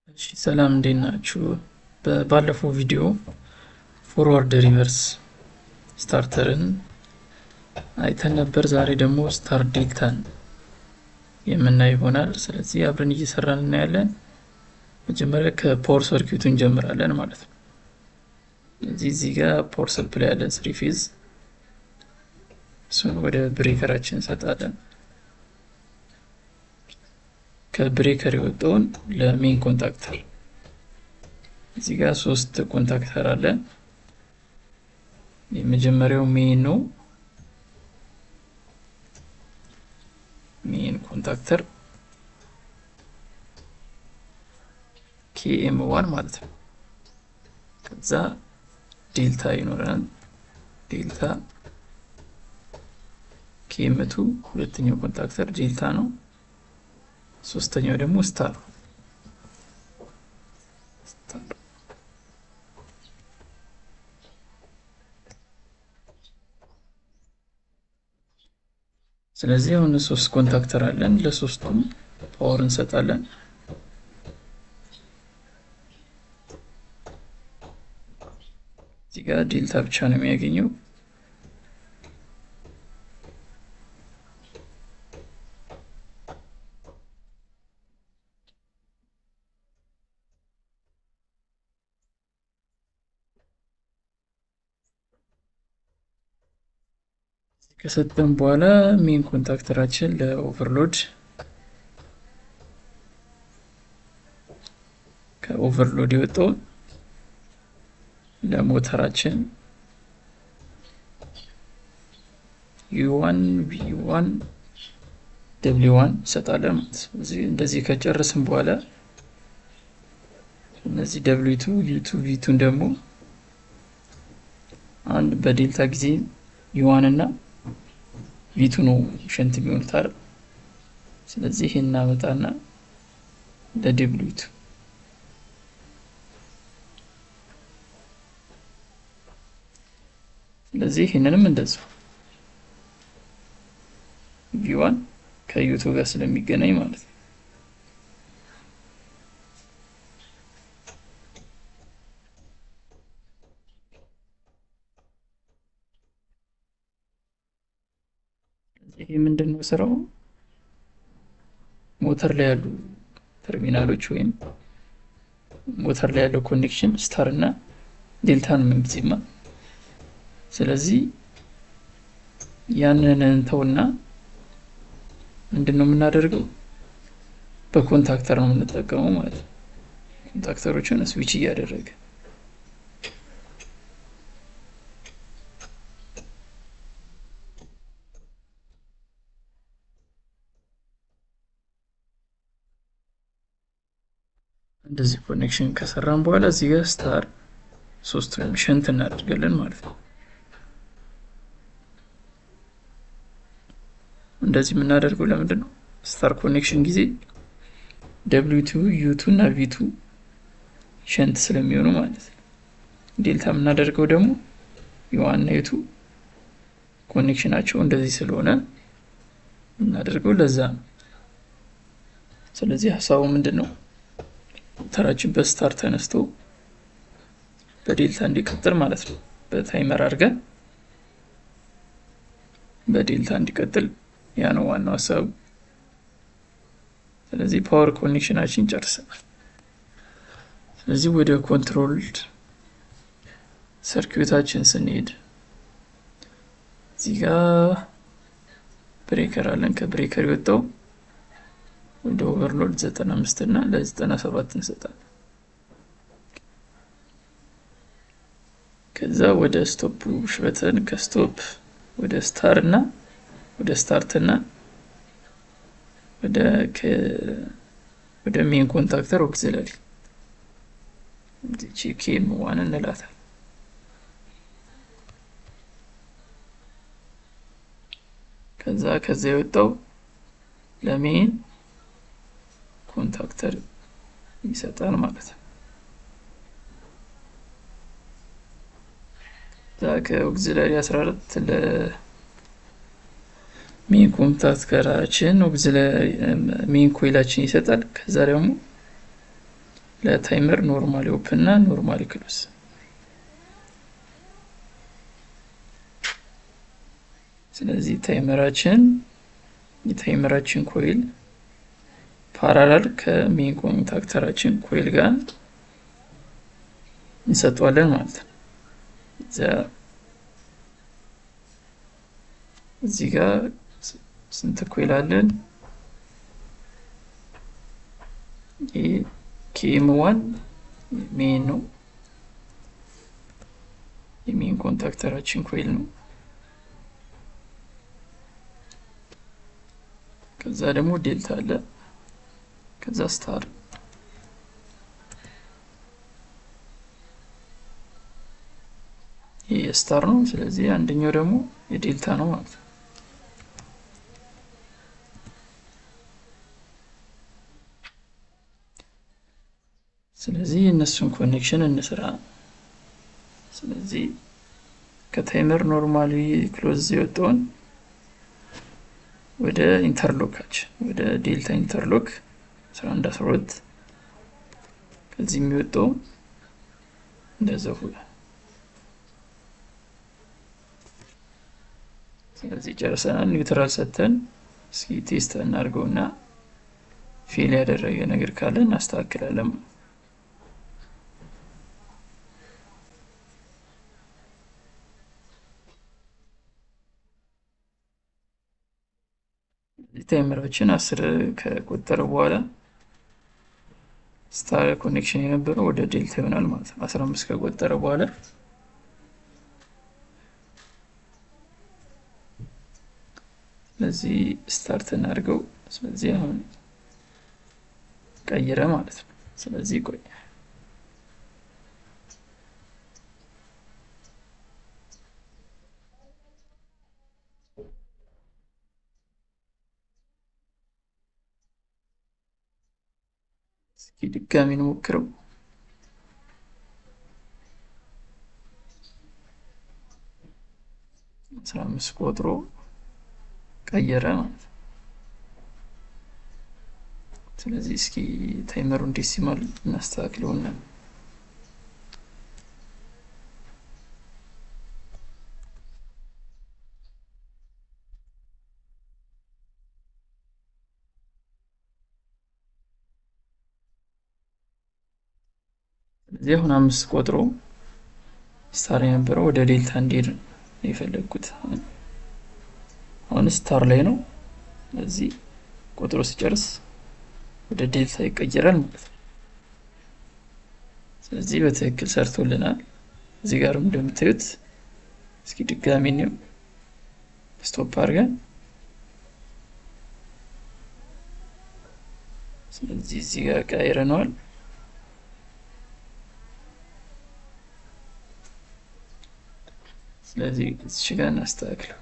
እሺ ሰላም እንዴት ናችሁ? ባለፈው ቪዲዮ forward reverse starter ን አይተን ነበር። ዛሬ ደግሞ star delta ን የምናይ ይሆናል። ስለዚህ አብረን እየሰራን እናያለን። መጀመሪያ ከ power circuit ኡ እንጀምራለን ማለት ነው። እዚህ ጋር power supply ያለን three phase፣ እሱን ወደ breaker ኣችን እንሰጣለን። ከ breaker የወጣውን ለ main contactor፣ እዚህ ጋር ሶስት contactor አለ። የመጀመሪያው main ነው። Main contactor KM 1 ማለት ነው። ከዛ ዴልታ ይኖረናል። Delta KM 2 ሁለተኛው contactor delta ነው። ሶስተኛው ደግሞ star። ስለዚህ አሁን ሶስት contactor አለን። ለሶስቱም power እንሰጣለን። እዚህ ጋር ዴልታ ብቻ ነው የሚያገኘው። ከሰጠን በኋላ main contactor ኣችን ለ overload፣ ከ overload የወጣው ለሞተራችን U1 V1 W1 እንሰጣለን ማለት ነው። እንደዚህ ከጨረስን በኋላ እነዚህ W2 U2 V2 ን ደግሞ አንድ በዴልታ ጊዜ U1 እና V2 ነው shunt የሚሆኑት አይደል? ስለዚህ ይሄን እናመጣና ለ W2፣ ስለዚህ ይሄንንም እንደዚሁ V1 ከ U2 ጋር ስለሚገናኝ ማለት ነው። ይሄ ምንድነው ስራው? ሞተር ላይ ያሉ ተርሚናሎች ወይም ሞተር ላይ ያለው connection star እና ዴልታ ነው ምንጊዜማ። ስለዚህ ያንን እንተውና ምንድነው የምናደርገው? በ contactor ነው የምንጠቀመው ማለት ነው። Contactor ኦችን switch እያደረገ እንደዚህ connection ከሰራን በኋላ እዚህ ጋር star ሶስቱንም shunt እናደርጋለን ማለት ነው። እንደዚህ የምናደርገው ለምንድን ነው? Star connection ጊዜ W2 U2 እና V2 shunt ስለሚሆኑ ማለት ነው። ዴልታ የምናደርገው ደግሞ U1 እና U2 connection ኣቸው እንደዚህ ስለሆነ የምናደርገው ለዛ ነው። ስለዚህ ሀሳቡ ምንድን ነው? ሞተራችን በ star ተነስቶ በዴልታ እንዲቀጥል ማለት ነው። በ timer አድርገን በዴልታ እንዲቀጥል ያ ነው ዋናው ሀሳቡ። ስለዚህ power connection ኣችን ጨርሰናል። ስለዚህ ወደ control circuit ኣችን ስንሄድ እዚህ ጋር breaker አለን። ከ breaker የወጣው ወደ overload 95 እና ለ97 እንሰጣለን። ከዛ ወደ stop push button፣ ከ stop ወደ star እና ወደ start እና ወደ main contactor auxiliary እቺ KM 1 እንላታለን። ከዛ የወጣው ለ main contactor ይሰጣል ማለት ነው። ከ auxiliary 14 ለ main contactor ኣችን auxiliary main coil ኣችን ይሰጣል። ከዛ ደግሞ ለ timer normally open እና normally close። ስለዚህ timer ኣችን የ timer ኣችን coil parallel ከ main contactor ኣችን coil ጋር እንሰጠዋለን ማለት ነው። እዚህ ጋር ስንት coil አለን? ይሄ KM 1 main ነው፣ የ main contactor ኣችን coil ነው። ከዛ ደግሞ ዴልታ አለ፣ ከዛ star። ይሄ የ star ነው። ስለዚህ አንደኛው ደግሞ የዴልታ ነው ማለት ነው። ስለዚህ የእነሱን connection እንስራ። ስለዚህ ከ timer normally close የወጣውን ወደ interlock ኣችን ወደ delta interlock 11 12 ከዚህ የሚወጣው እንደዛው። ስለዚህ ጨርሰናል። neutral ሰተን እስኪ test እናድርገውና fail ያደረገ ነገር ካለ እናስተካክላለን። timer ኣችን 10 ከቆጠረ በኋላ star connection የነበረው ወደ ዴልታ ይሆናል ማለት ነው። 15 ከቆጠረ በኋላ ስለዚህ start እናድርገው። ስለዚህ አሁን ቀየረ ማለት ነው። ስለዚህ ቆይ እስኪ ድጋሚ እንሞክረው። 15 ቆጥሮ ቀየረ ማለት ነው። ስለዚህ እስኪ timer ኡን decimal እናስተካክለውና ስለዚህ አሁን 5 ቆጥሮ star የነበረው ወደ ዴልታ እንዲሄድ ነው የፈለግኩት። አሁን star ላይ ነው። ስለዚህ ቆጥሮ ሲጨርስ ወደ ዴልታ ይቀየራል ማለት ነው። ስለዚህ በትክክል ሰርቶልናል። እዚህ ጋርም እንደምታዩት እስኪ ድጋሚ ነው stop አድርገን ስለዚህ እዚህ ጋር ቀይረነዋል። ስለዚህ እዚህ ጋር እናስተካክለው።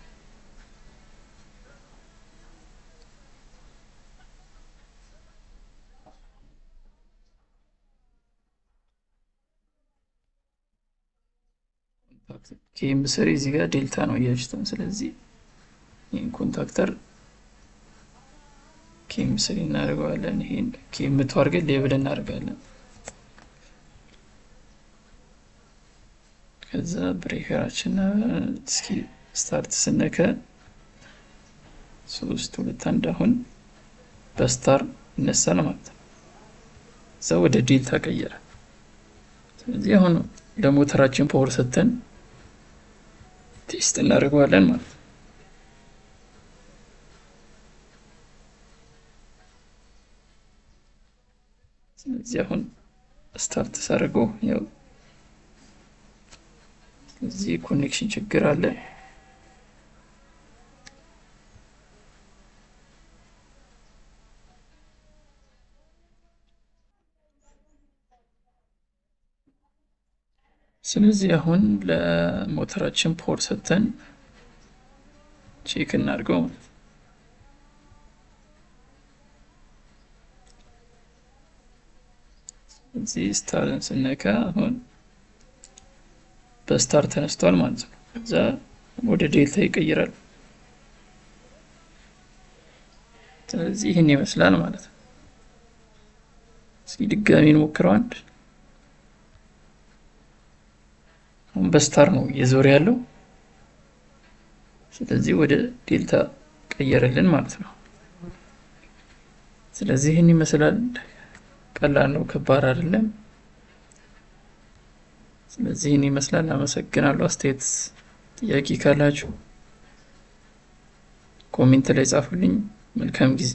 KM 3 እዚህ ጋር ዴልታ ነው እያችሁት። ስለዚህ ይሄን contactor KM 3 እናደርገዋለን። ይሄን KM 2 አድርገን label እናደርጋለን። ከዛ breaker ኣችን እስኪ start ስነካ 3 2 1 አሁን በ star ይነሳል ማለት ነው። እዛ ወደ ዴልታ ቀየረ። ስለዚህ አሁን ለሞተራችን power ሰጥተን test እናደርገዋለን ማለት ነው። ስለዚህ አሁን start ሳደርገው ያው እዚህ connection ችግር አለ። ስለዚህ አሁን ለሞተራችን power ሰጥተን check እናድርገው ማለት ነው። እዚህ star ን ስነካ አሁን በ star ተነስቷል ማለት ነው። ከዛ ወደ ዴልታ ይቀይራል። ስለዚህ ይህን ይመስላል ማለት ነው። እስኪ ድጋሚ እንሞክረው። አንድ አሁን በ star ነው እየዞረ ያለው። ስለዚህ ወደ ዴልታ ቀየረልን ማለት ነው። ስለዚህ ይህን ይመስላል። ቀላል ነው፣ ከባድ አይደለም። ስለዚህ ይህን ይመስላል። አመሰግናለሁ። አስተያየት፣ ጥያቄ ካላችሁ comment ላይ ጻፉልኝ። መልካም ጊዜ።